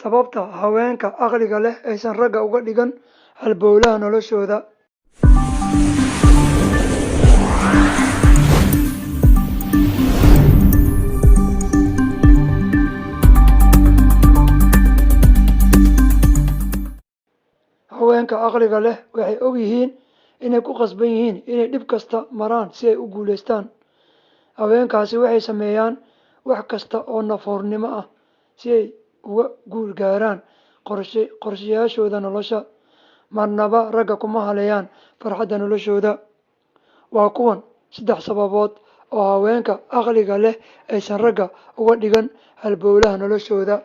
Sababta haweenka aqliga leh aysan ragga uga dhigan halbowlaha noloshooda. Haweenka aqliga leh waxay og yihiin inay ku qasban yihiin inay dhib kasta maraan si ay u guulaystaan. Haweenkaasi waxay sameeyaan wax kasta oo naf-hurnimo ah si ay uga guul gaaraan qorshayaashooda nolosha. Marnaba ragga kuma haleeyaan farxadda noloshooda. Waa kuwan saddex sababood oo haweenka aqliga leh aysan ragga uga dhigan halbowlaha noloshooda.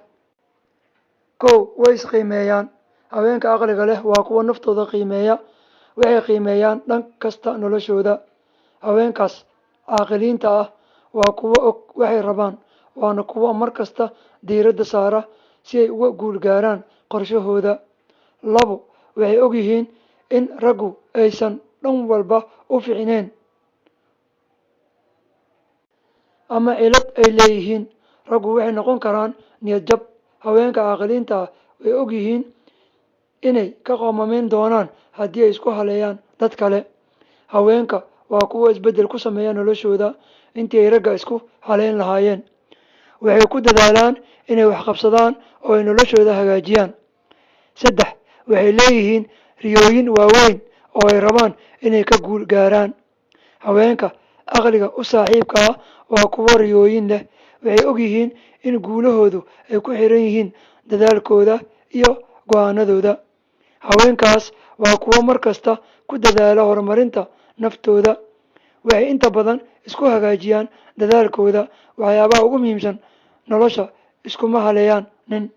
1, way is qiimeeyaan. Haweenka aqliga leh waa kuwa naftooda qiimeeya. Waxay qiimeeyaan dhan kasta noloshooda. Haweenkaas caaqiliinta ah waa kuwo og waxay rabaan, waana kuwo mar kasta diiradda saara si ay uga guul gaaraan qorshahooda. 2, waxay og yihiin in raggu aysan dhan walba u fiicnayn ama cilad ay leeyihiin. Raggu waxay noqon karaan niyad jab. Haweenka caaqiliinta ah way og yihiin inay ka qoomamayn doonaan haddii ay isku haleeyaan dad kale. Haweenka waa kuwo isbeddel ku sameeya noloshooda intii ay ragga isku haleyn lahaayeen. Waxay ku dadaalaan inay wax qabsadaan oo ay noloshooda hagaajiyaan. 3, waxay leeyihiin riyooyin waaweyn oo ay rabaan inay ka guul gaaraan. Haweenka aqliga u saaxiibka ah waa kuwo riyooyin leh. Waxay og yihiin in guulahoodu ay ku xiran yihiin dadaalkooda iyo go'aanadooda. Haweenkaas waa kuwo mar kasta ku dadaala horumarinta naftooda. Waxay inta badan isku hagaajiyaan dadaalkooda. Waxyaabaha ugu muhiimsan nolosha iskuma haleeyaan nin.